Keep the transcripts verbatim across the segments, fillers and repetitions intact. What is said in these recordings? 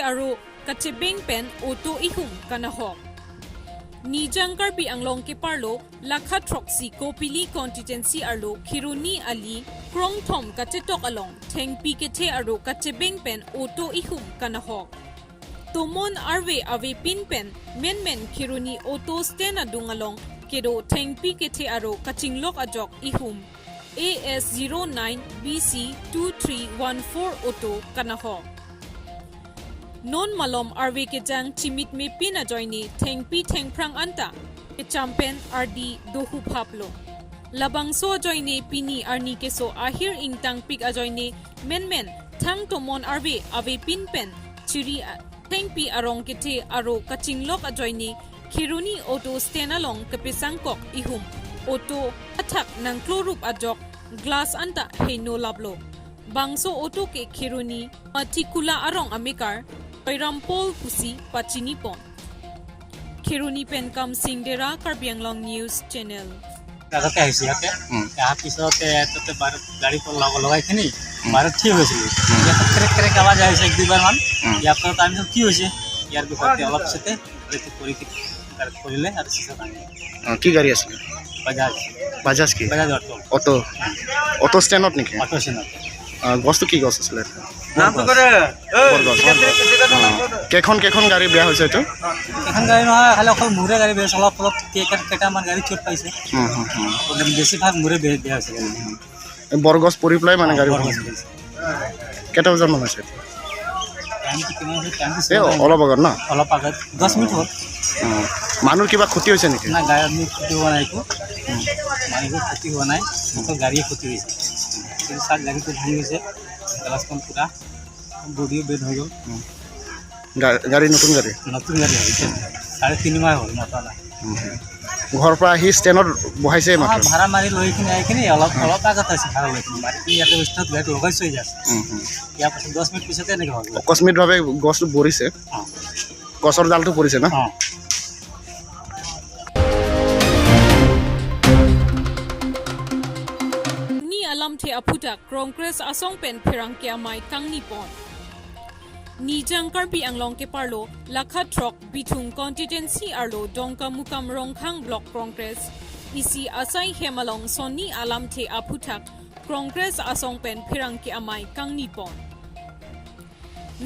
aro kachebeng pen auto ihum kanahok. Nijang Karbi Anglong keparlo lakha throksi Kopili constituency arlo Kheroni ali krongthom kachetok along thengpi kethe aro kachebeng pen auto ihum kanahok. Tomon arve avepin pen menmen Kheroni auto stand adung along kedo thengpi kethe aro kachinglok ajok ihum A S zero nine B C two three one four auto kanahok. Non malom arve kejang chimit mepin ajoine thengpi thengphrang anta kechampen ardi dohuphaplo. Labangso ajoine pini arni keso ahir ingtangpik ajoine menmen thang tomon arve avepin pen chiri a-, thengpi arong kethe aro kachinglok ajoine Kheroni auto stand along kepesangkok ihum auto athak nangklorup ajok glass anta heno laplo. Bangso auto ke Kheroni Mathikula arong amekar Joyram Paul pusi pachinipon. Kheroni pen Kamsing Dera, Karbi Anglong News Channel. আগতে আহিছে ইয়াতে। উম। অহাৰ পিছতে তাতে বাৰ-, গাড়ী পৰা লগ-, লগাই কিনি উম। বাহিৰত থিয় হৈছিলোঁ। উম। ইয়াতে ক্ৰেক ক্ৰেক আৱাজ আহিছে এক দুইবাৰমান। উম। ইয়াৰ পিছত আমি কি হৈছে ইয়াৰ বিষয়ে অলপ পিছতে ব্ৰেক কৰি কি-, কৰিলে আৰু চিচা ভাঙিলে। অ, কি গাড়ী আছিলে? বাজাজ। বাজাজ কি? বাজাজ অটো। অটো। অটো ষ্টেণ্ডত নেকি? অটো ষ্টেণ্ডত। অ, গছটো কি গছ আছিলে? নাম তো বৰগছ। কৰে। বৰগছ। অ, কেইখন, কেইখন গাড়ী বেয়া হৈছে এইটো? এখন গাড়ী নহয়, খালি অকল মোৰে গাড়ী বেয়া হৈছে, অলপ অলপ কেই-, কেই-, কেইটামান গাড়ী চোট পাইছে। হুম, হুম, হুম। বেছিভাগ মোৰে বে-, বেয়া হৈছে। এই বৰগছ পৰি পেলাই মানে অ, গাড়ী বৰগছ ভাঙিছে। পৰি। কেইটা বজাত মান হৈছে? টাইমটো কিমান হৈছে? টাইমটো এই চোৱা নাই। অলপ আগত ন? অলপ আগত, দহ মিনিট হ'ল। উম। মানুহৰ কিবা ক্ষতি হৈছে নেকি? না, গাড়ী ক্ষতি হোৱা নাই একো। উম। মানুহৰ ক্ষতি হোৱা নাই, অকল গাড়ীয়ে ক্ষতি হৈছে। কিন্তু চাওক, গাড়ীটো ভাঙি গৈছে, গ্লাছখন ফুটা, বডিও বেণ্ড হৈ গ'ল। উম। গা-, গাড়ী, নতুন গাড়ী? নতুন গাড়ী আহিছে। চাৰে তিনি মাহ হ'ল, মতা নাই। উম। ঘৰৰ পৰা আহি ষ্টেণ্ডত বহাইছে অ, মাত্ৰ? ভাড়া মাৰি লৈ কিনে আহি কিনে অলপ, উম। অলপ আগত আহিছে ভাড়া লৈ কিনে। মাৰি কিনে ইয়াতে ষ্টেণ্ডত গাড়ীটো লগাই থৈ যাইছে। উম, উম। ইয়াৰ পাছত দহ মিনিট পিছতে এনেকে হ'ল। আকস্মিকভাৱে গছটো পৰিছে? অ। গছৰ ডালটো পৰিছে ন? অ। Ni alamthe aphuthak Congress asong pen pherangke amei kangnipon. Nijang Karbi Anglong keparlo lakha throk Bithung constituency arlo Dongkamukam Rongkhang Block Congress isi asai hem along sonni alamthe aphuthak Congress asong pen pherangke amei kangnipon.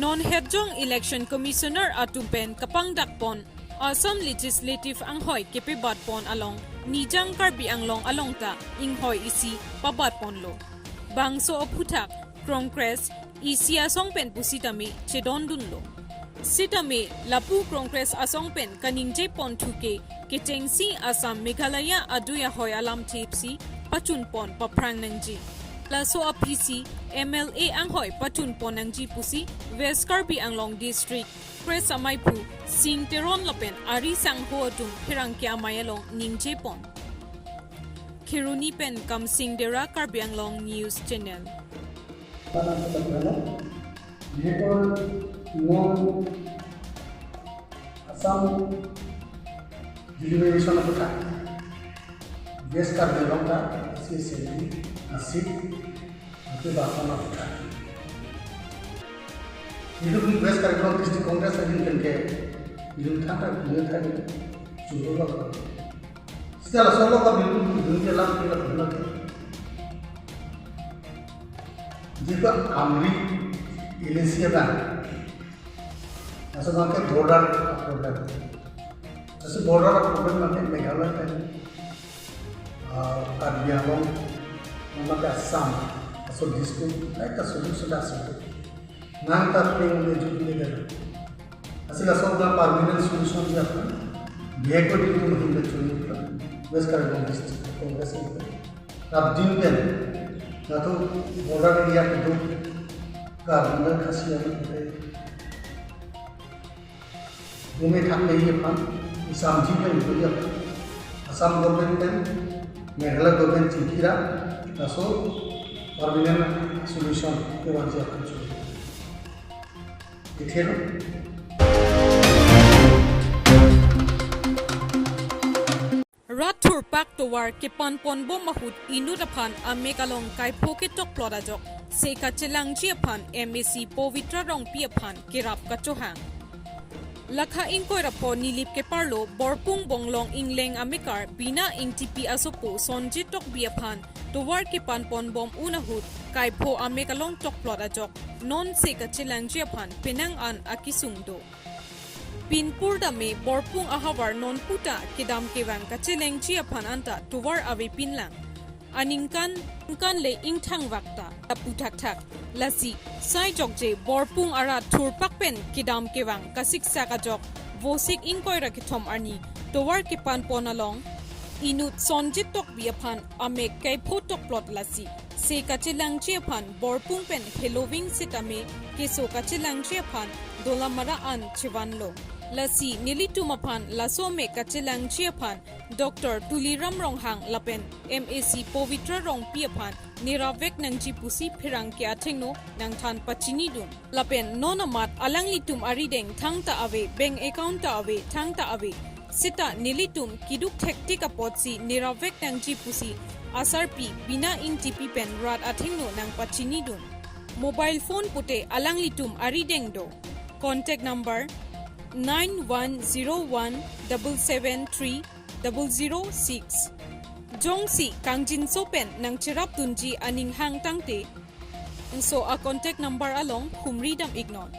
Non hetjong Election Commissioner atum pen kapangdakpon Assam Legislative anghoi kepebatpon along Nijang Karbi Anglong along ta inghoi isi pabatponlo. Bangso aphuthak Congress isi asong pen pusitame chedondunlo. Sitame lapu Congress asong pen kaningjeponthu ke kechengsi Assam Meghalaya adui ahoi alamthe si pachunpon paphrang nangji. Laso aphisi M L A anghoi pachunpon nangji pusi West Karbi Anglong District Congress amaiphu Sing Teron lapen ari sangho atum pherangke amei along ningjepon. Kheroni pen Kamsing Dera, Karbi Anglong News Channel. বিশেষকৈ মই আছাম ডিলিমিটেশ্যনৰ কথা, ৱেষ্ট কাৰ্বি আংলং এটা চি এছ এল টি আছিল, সেইটো বাচনৰ কথা। যিটো ৱেষ্ট কাৰ্বি আংলং ডিষ্ট্ৰিক্ট কংগ্ৰেছ এদিন কেনেকৈ বিৰোধ থাকে, বিৰোধ থাকে, চুৰ Sita laso lo ka bilkul dun ke lam ke la dun ke. Jika Amri Indonesia dan laso bangke border problem. Laso border problem bangke Meghalaya dan, ah, Karbi Anglong, bangke Assam, laso dispute, lain ta solution da solution. Nang ta ping le jut le gana. Asila sob na permanent solution dia pun. Biar ko di tu mungkin betul ni pun. West Karbi Anglong District Congress ni pun. Rap din pen. Na tu border area ke tu. Karbi na khasi yang tu. Bumi thak le ye pan. Isam ji pen tu ye pan. Assam government pen. Meghalaya government chingkira. Laso permanent solution ke wajib akan solution. Detail. Athurpak tovar kepanponbom ahut inut aphan amek along kaipho ketokplot ajok se kachelangji aphan M A C Pavitra Rongpi aphan kerap kachohang. Lakha ingkoi ra pho Nilip keparlo Borpung Bonglong Ingleng amekar Bina Ingtipi asopo Sonjit Tokbi aphan tovar kepanponbom un ahut kaipho amek along tokplot ajok non se kachelangji aphan penang an akesung do. Pinpur dame Borpung ahavar nonputa kedam kevang kachelengji aphan anta tovar avepinlang. Aningkan, ningkan le ingthangvak ta, ta puthakthak. Lasi, sai jokje Borpung arat thurpak pen kedam kevang kasiksak ajok Vosik ingkoi ra kethom arni tovar kepanpon along inut Sonjit Tokbi aphan amek kaipho tokplot lasi se kachelangji aphan Borpung pen heloving sitame keso kachelangji aphan Dolamara an chevanlo. Lasi nelitum aphan laso amek kachelangji aphan Doctor Tuliram Ronghang lapen M A C Pavitra Rongpi aphan nerapvek nangji pusi pherangke athengno nangthan pachinidun. Lapen non amat alanglitum arideng thangta ave, bank account ta ave, thangta ave. Seta nelitum keduk thektik apotsi nerapvek nangji pusi asarpi Bina Ingtipi pen rat athengno nangpachinidun. Mobile phone pute alanglitum arideng do. Contact number nine one zero one double seven three double zero six. Jongsi kangjinso pen nangcherapdunji aning hang tangte, so a contact number along humri dam iknon.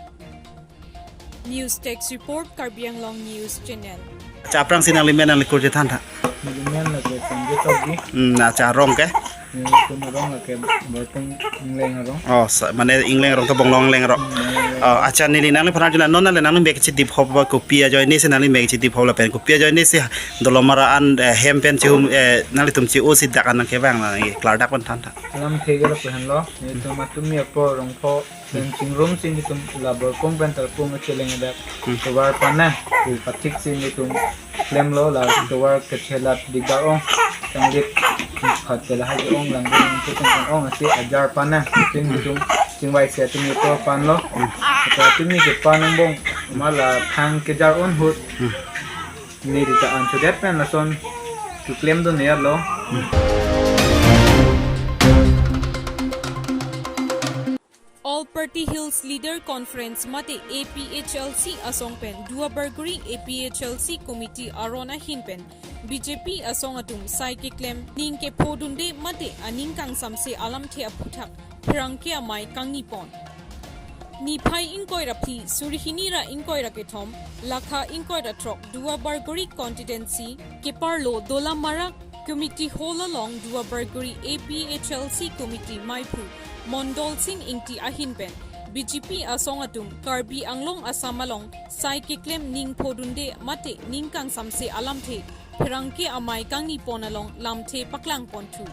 News Desk Report, Karbi Anglong News Channel. Acha, aphrangsi nangli men nangli kur chethan tha. Neli men lake Sonjit Tokbi. Hmm, acha, arong ke? Nelitum arong lake Borpung Ingleng arong. Oh, sa-, mane Ingleng arong ke Bonglong Ingleng arong. Hmm, Bonglong Ingleng. Oh, acha, neli nangliphan arjunon, non nangle nangli mek chedip hop ba kopi ajoine si nangli mek chedip hop lapen kopi ajoine si Dolamara an, eh, hem pen chihum, eh, nanglitum chi-o si dak an nangkevang na, eh, klardak pen than tha. Lamthe ke lapu henlo, nelitum atum mi apo rong pho pen chingrum si nelitum la Borpung pen Tarpung cheleng adak. Hmm. Tovar pan nang, pu pathik si nelitum klemlo, la tovar kechelat dikdar ong, tanglit phat ke lahai ong, langdun nangketong ong, asi ajar pan nang, tin nelitum chingvai si atum mi tovar panlo. Ata atum mi kepan angbong, ma la thang kejar un ahut. Hmm. Neli ta an chodet pen lason keklemdun ya lo. All Party Hills Leader Conference mate A P H L C asong pen Duarbagori A P H L C Committee aron ahin pen B J P asong atum sai keklem ning kephodunde mate aning kangsamse alamthe aphuthak pherangke amei kangnipon. Niphai ingkoi ra phli suri hini ra ingkoi ra kethom, lakha ingkoi ra throk Duarbagori constituency keparlo Dolamara Committee Hall along Duarbagori A P H L C Committee meiphu Mondol Sing Ingti ahin pen B J P asong atum Karbi Anglong Assam along sai keklem ning phodunde mate ning kangsamse alamthe pherangke amei kangnipon along lamthe paklangponthu.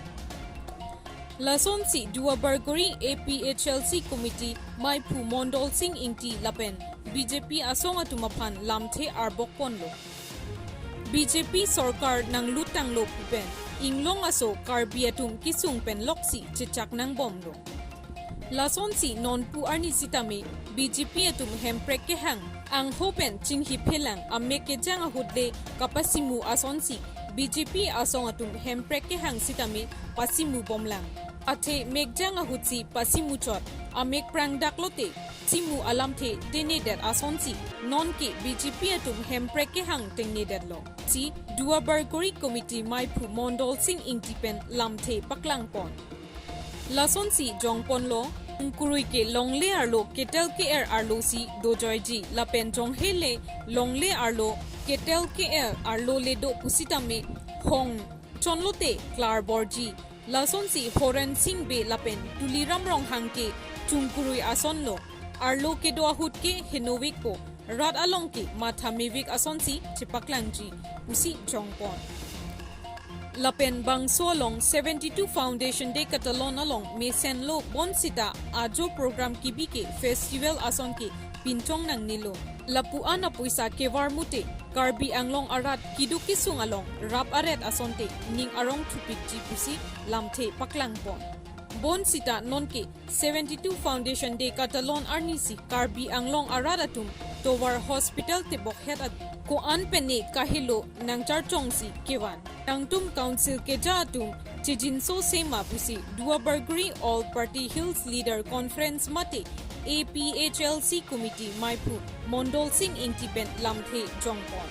Lasonsi Duarbagori A P H L C Committee meiphu Mondol Sing Ingti lapen B J P asong atum aphan lamthe arbokponlo. B J P sorkar nanglut tanglo pu pen inglong aso Karbi atum kesung pen loksi chechak nangbomlo. Lasonsi nonpu arni sitame B J P atum hemprek kehang angho pen chinghiphelang, amek kejang ahut le kapasimu asonsi B J P asong atum hemprek kehang sitame pasimubomlang. Athe mekjang ahutsi pasimuchot, amek prangdak lote simu alamthe tengnedet asonsi nonke B J P atum hemprek kehang tengnedetlo, si Duarbagori Committee meiphu Mondol Sing Ingti pen lamthe paklangpon. Lasonsi jongponlo, Chungkurui ke longle arlo ketel ke-er arlo si dojoiji lapen jonghele longle arlo ketel ke-er arlo le do pusitame hong chonlote klarborji. Lasonsi Horen Sing Bey lapen Tuliram Ronghang ke Chungkurui asonlo, arlo kedo ahut ke henovekpo, rat along ke matha mevek asonsi chepaklangji pusi jongpon. Lapen bangso along seventy-two Foundation Day katalon along mesenlo bonsita ajo program kebi ke festival ason ke pinchong nangnelo. Lapu-an apoisa kevar mute Karbi Anglong arat keduk kesung along rap aret asonte ning arong thupikji pusi lamthe paklangpon. Bonsita nonke seventy-two Foundation Day katalon arnisi Karbi Anglong arat atum tovar hospital tebokhet at ko-an pen ne kahelo nangcharchongsi kevan. Nangtum Council keja atum chijinso sema pusi Duar Bagori All Party Hills Leader Conference mate A P H L C Committee maiphu Mondol Sing Ingti pen lamthe jongpon.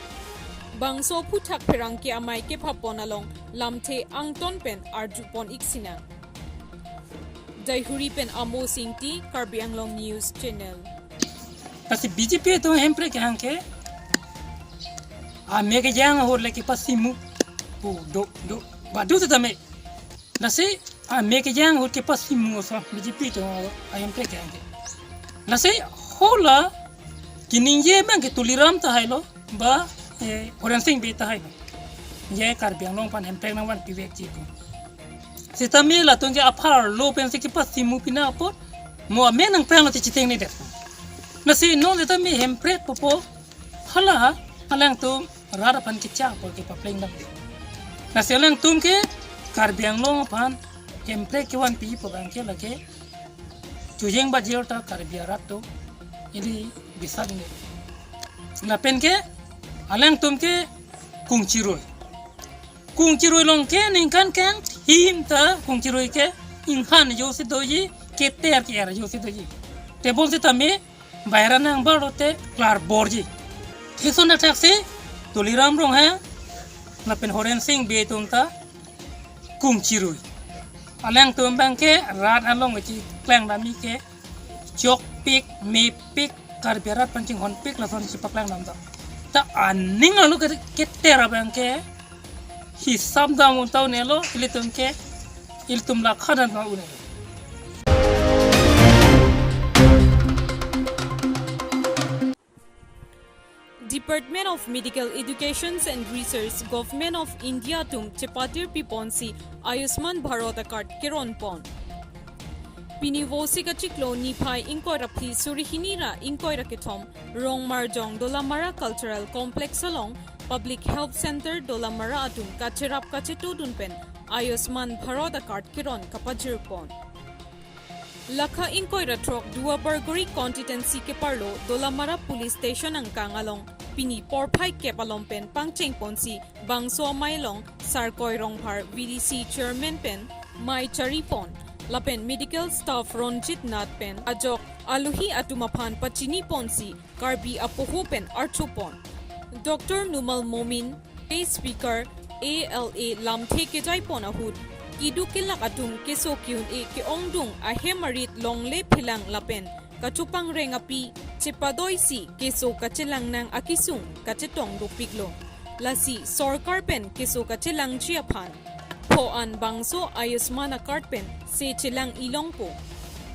Bangso aphuthak pherangke amei kephapon along lamthe angton pen arjupon ik sinang. Daihuri pen Amo Singti, Karbi Anglong News Channel. Lasi B J P atum Hemprek kehang ke, ame kejang ahut le kepasimu pu do do badu tame. Lasi ame kejang ahut kepasimu so B J P atum Hemprek kehang ke. Lasi hala keningje abang ke Tuliram tahai lo, ba, eh, Horen Sing Bey tahai lo. Ye Karbi Anglong aphan Hemprek nangvanpi vekji ko. Sitame latum ke apharlo pensi kepasimu pina apot, mo ame nangprang lo te chiteng ni det. Lasi non sitame Hemprek popo, hala alangtum rat aphan kechak apor kepapleng dam de. Lasi alangtum ke Karbi Anglong aphan Hemprek kevanpipo abang ke lake chojeng bajir ta Karbi arat atum ili bisar ne. Lapen ke alangtum ke kungchirui. Kungchirui along ke ningkan keng him ta kungchirui ke inghan jo si doji, keter ke er jo si doji. Tebon sitame baira nang bar lote klar borji. Thison athak si Tuliram Ronghang lapen Horen Sing Bey atum ta kungchirui. Alangtum abang ke rat along kechikleng dam ke chokpik, mepik, Karbi arat aphan chinghonpik lason chipakleng dam ta. Ta aning arlo ke keter abang ke hisap dam un ta un-elo, ilitum ke, ilitum lakha dam ta un-elo. Department of Medical Education and Research, Government of India atum chepatir piponsi Ayushman Bharat a-card keronpon. Pini Vosik achiklo niphai ingkoi ra phli suri hini ra ingkoi ra kethom, Rongmarjong Dolamara Cultural Complex along Public Health Center Dolamara atum kacherap kachetodun pen Ayushman Bharat a-card keron kapajirpon. Lakha ingkoi ra throk Duar Bagori constituency keparlo Dolamara Police Station angkang along pini porphai kep alom pen pangchengponsi bangso amei along Sarkoi Rongphar V D C chairman pen mei charipon. Lapen medical staff Ronjit Nath pen ajok alohi atum aphan pachiniponsi Karbi apoho pen archupon. Doctor Numal Momin, Speaker, A L A lamthe kejaipon ahut, keduk kelak atum keso ke-un-e ke-ongdung ahem arit longle phelang lapen kachopangreng api chepadoisi keso kachelang nang akesung kachetong dopiklo. Lasi sorkar pen keso kachelangji aphan pho an bangso Ayushman a-card pen se chelang-i longpo.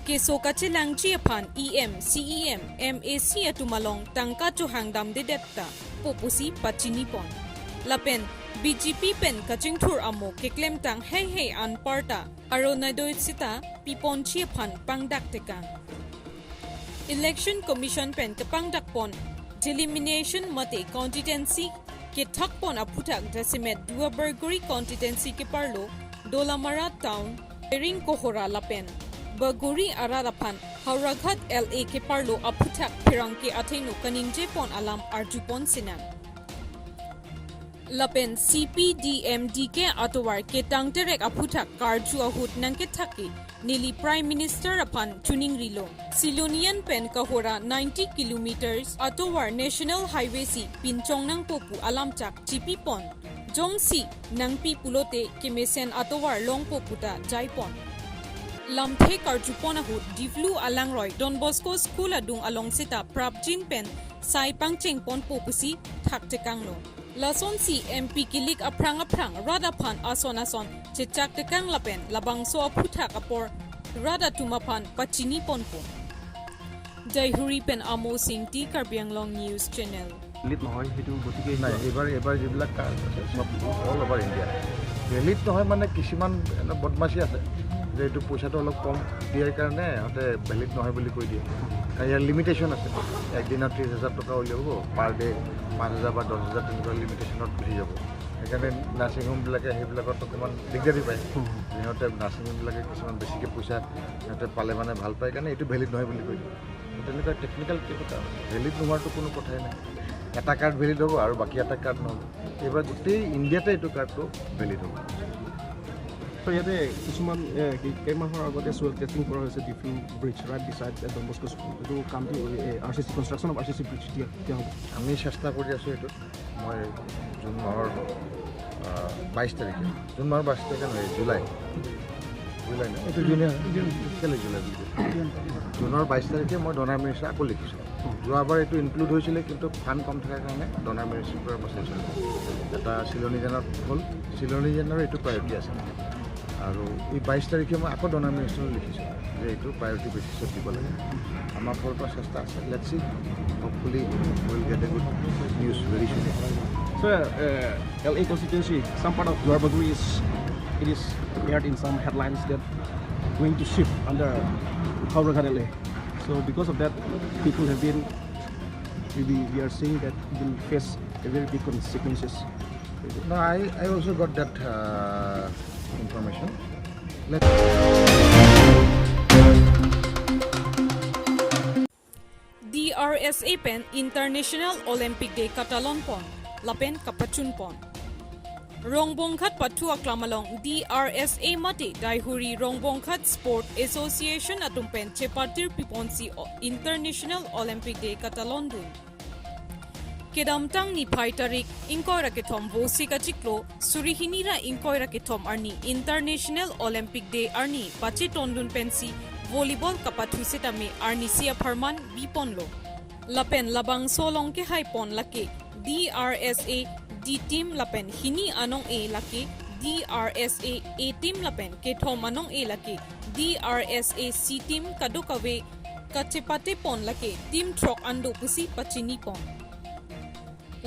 Keso kachelangji aphan E M, C E M, M A C atum along tangka chohang damdedet ta po pusi pachinipon. Lapen B J P pen kachingthur amo keklemtang heihei anparta Orunodoi sita piponji aphan pangdak tekang. Election Commission pen kepangdakpon delimitation mate constituency kethakpon aphuthak jasemet Duar Bagori constituency keparlo Dolamara Town, Pering Kohora lapen Bagori arat aphan Howraghat L A keparlo aphuthak pherangke athengno kaningjepon alam arjupon sinang. Lapen C P D M D K atovar ketang terek aphuthak karju ahut nangkethak ke neli Prime Minister aphan chuningrilo. Silonijan pen Kohora ninety kilometers atovar National Highway si pinchong nangpo pu alamchak chipipon. Jongsi nangpi pulote kemesen atovar longpo puta jaipon. Lamthe karjupon ahut Diphu alangroi Don Bosco School adung along sita prapjin pen sai pangchengponpo pusi thaktekanglo. Lasonsi M P kilik aphrang aphrang rat aphan ason ason chechaktekang lapen labangso aphuthak apor rat atum aphan pachiniponpo. Daihuri pen Amo Singti, Karbi Anglong News Channel. Lead নহয়, সেইটো গতিকে এইটো নাই, এইবাৰ, এইবাৰ যিবিলাক কা-, চব অল অভাৰ ইণ্ডিয়া। ভেলিড নহয় মানে কিছুমান এনে বদমাচি আছে যে এইটো পইচাটো অলপ কম দিয়াৰ কাৰণে সিহঁতে ভেলিড নহয় বুলি কৈ দিয়ে। আৰু ইয়াৰ লিমিটেশ্যন আছে, একদিনত ত্ৰিছ হাজাৰ টকা উলিয়াব, পাৰ ডে পাঁচ হাজাৰ বা দহ হাজাৰ তেনেকুৱা লিমিটেশ্যনত গুচি যাব। সেইকাৰণে নাৰ্ছিং হোমবিলাকে সেইবিলাকত অকণমান দিগদাৰী পায়। হুম, হুম। সিহঁতে নাৰ্ছিং হোমবিলাকে কিছুমান বেছিকৈ পইচা সিহঁতে পালে মানে ভাল পায় কাৰণে এইটো ভেলিড নহয় বুলি কৈ দিয়ে। তেনেকুৱা টেকনিকেল কেইবাটাও আছে। ভেলিড নোহোৱাৰতো কোনো কথাই নাই। এটা কাৰ্ড ভেলিড হ'ব আৰু বাকী এটা কাৰ্ড নহ'ব। এইবাৰ গোটেই ইণ্ডিয়াতে এইটো কাৰ্ডটো ভেলিড হ'ব। তো ইয়াতে কিছুমান এ, কি- কেইমাহৰ আগতে চইল টেষ্টিং কৰা হৈছে Diphu bridge right beside Don Bosco school. এইটো কামটো R C C construction of R C C bridge এতিয়া এতিয়া হ'ব। আমি চেষ্টা কৰি আছোঁ এইটোত। মই জুন মাহৰ আহ, বাইছ তাৰিখে, জুন মাহৰ বাইছ তাৰিখে নহয়, জুলাই, জুলাই নহয়, এইটো জুলাই। কেলে জুলাই বুলি কৈছোঁ? জুনৰ বাইছ তাৰিখে মই ডনাৰ মিনিষ্টাৰ আকৌ লিখিছোঁ। যোৱাবাৰ এইটো ইনক্লুড হৈছিলে, কিন্তু ফাণ্ড কম থকাৰ কাৰণে ডনাৰ মিনিষ্টাৰ পৰা পাছত এটা চিলনী জেনত হ'ল। চিলনী জেনৰ এইটো প্ৰায়ৰিটি আছে। আৰু এই বাইছ তাৰিখে মই আকৌ ডনাৰ মিনিষ্টাৰলৈ লিখিছোঁ যে এইটো প্ৰায়ৰিটি বেচিছত দিব লাগে। আমাৰ ফালৰ পৰা চেষ্টা আছে। Let's see, hopefully we'll get a good news very soon. So, uh, L A constituency, some part of Duarbagori is, it is heard in some headlines that going to shift under Howraghat L A. So because of that, people have been, maybe we are seeing that it will face a very big consequences. No, I, I also got that uh, information. Let D R S A pen International Olympic Day katalon pon, lapen kapachun pon. Rongbonghat pathu aklam along D R S A mate Daihuri Rongbonghat Sport Association atum pen chepatir piponsi o- International Olympic Day katalon dun. Kedamtang niphai tarik ingkoi ra kethom Vosik achiklo suri hini ra ingkoi ra kethom arni International Olympic Day arni pachetondun pensi volleyball kapathu setame arnisi apharman biponlo. Lapen labangso along kehai pon lake D R S A D team lapen hini anong e lake D R S A A team lapen kethom anong e lake D R S A C team kadokave kachepate pon lake team throk an do pusi pachini pon.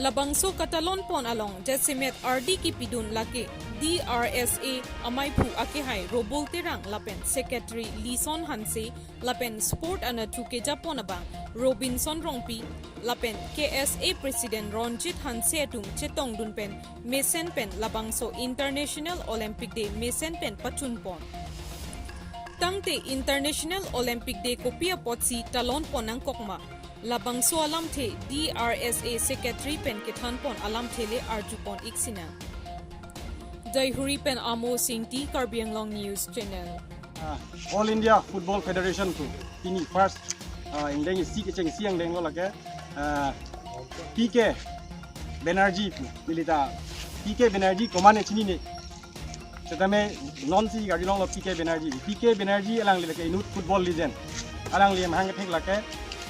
Labangso katalon pon along jasemet ardi kipidun lake D R S A amaiphu akehai Robol Terang lapen Secretary Lison Hanse lapen Sport anatthu kejapon abang Robinson Rongpi lapen K S A President Ronjit Hanse atum chetongdun pen mesen pen labangso International Olympic Day mesen pen pachun pon. Tangte International Olympic Day kopi apotsi talon pon nangkokma, labangso alamthe D R S A Secretary pen kethan pon alamthe le arju pon ik sinang. Daihuri pen Amo Singti, Karbi Anglong News Channel. Ah, All India Football Federation pu pini first ah, ingdeng isi kecheng isi angdeng lo lake ah, P K Banerjee pu neli ta P K Banerjee komatne chinine. Setame non si gari longlo P K Banerjee. P K Banerjee alangli lake inut football legend. Alangli amahang kethek lake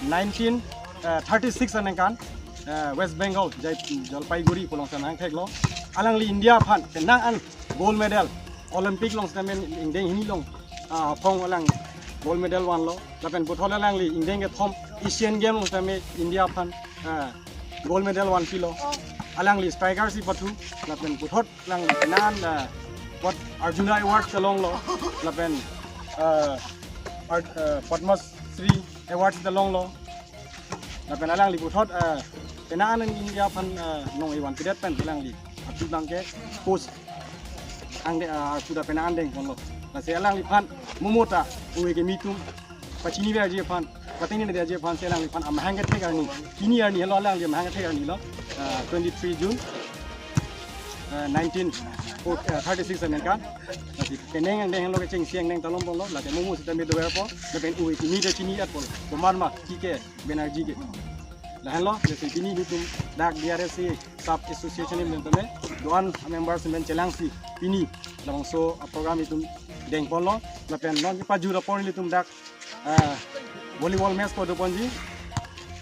nineteen thirty-six aningkan ah, West Bengal jai Jalpaiguri pulongsi amahang theklo. Alangli India aphan penang an gold medal Olympic along setame ingdeng hini along ah, aphong alang gold medal vanlo. Lapen puthot alangli ingdeng kethom Asian Game along setame India aphan ah, gold medal vanpilo. Alangli striker si pathu lapen puthot alangli penang an ah, Pat- Arjuna Award chelonglo. Lapen ah, Ar- ah, Padma Shri Award chelonglo. Lapen alangli puthot ah, penang an India aphan ah, nong ivan pidet pen alangli aphi abangke post angde ah, sudah penang an dengponlo. Lasi alangliphan mo mo ta ove kimi atum pachini verji aphan, patingni verji aphan si alangliphan amahang kethek arni, pini arni helo alangli amahang kethek arni lo ah, twenty-three June ah, nineteen thirty-six aningkan. Lasi penang an deng helo kecheng si angdeng talon ponlo, lake mo mo sita me dover po, lapen ove kimi ta chini-et ponlo. Komatma P K Banerjee ke. Lahenlo, lasi pini nelitum dak D R S A Sub Association atum tame do-an members men chelangsi pini labangso a program itum dengponlo. Lapen non pajut apor nelitum dak ah, volleyball match pado ponji.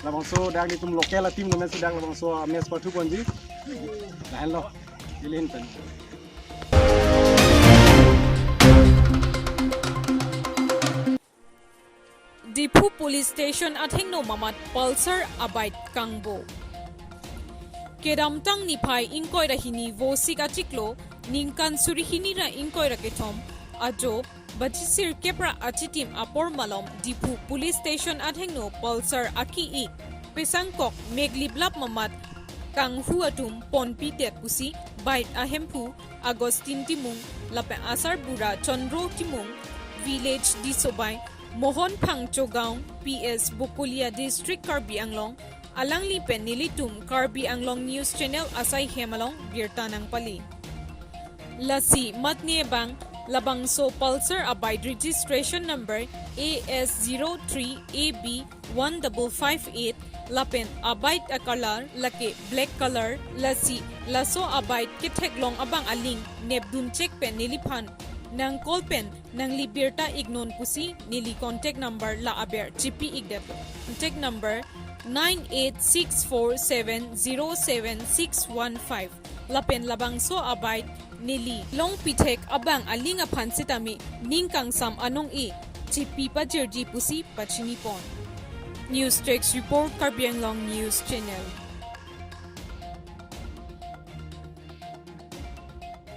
Labangso dak nelitum local a team tame si dak labangso a match pathu ponji. Lahenlo, ili ahin pen. Diphu Police Station athengno mamat Pulsar a bike kangbo. Kedamtang niphai ingkoi ra hini Vosik achiklo ningkan suri hini ra ingkoi ra kethom ajo baji sirkep ra achitim apor malom Diphu Police Station athengno Pulsar aki-ik pesangkok megliplap mamat kanghu atum ponpidet pusi bike ahemphu Augustine Timung lapen asarbura Chandro Timung, Village Disobai, Mohon Phangcho Gaon, P S Bokolia, District Karbi Anglong, Alangli pen nelitum Karbi Anglong News Channel asai hem along birta nangpali. Lasi matne abang labangso Pulsar abike registration number A S zero three A B one double five eight lapen abike a-color lake black color, lasi laso abike ketheklong abang aling nepdun chek pen neliphan nang call pen nangli birta iknon pusi neli contact number la aber chipi ikdet. Contact number nine eight six four seven zero seven six one five. Lapen labangso abike neli longpithek abang aling aphan sitame ning kangsam anong-e chipi pajirji pusi pachinipon. News Desk Report, Karbi Anglong News Channel.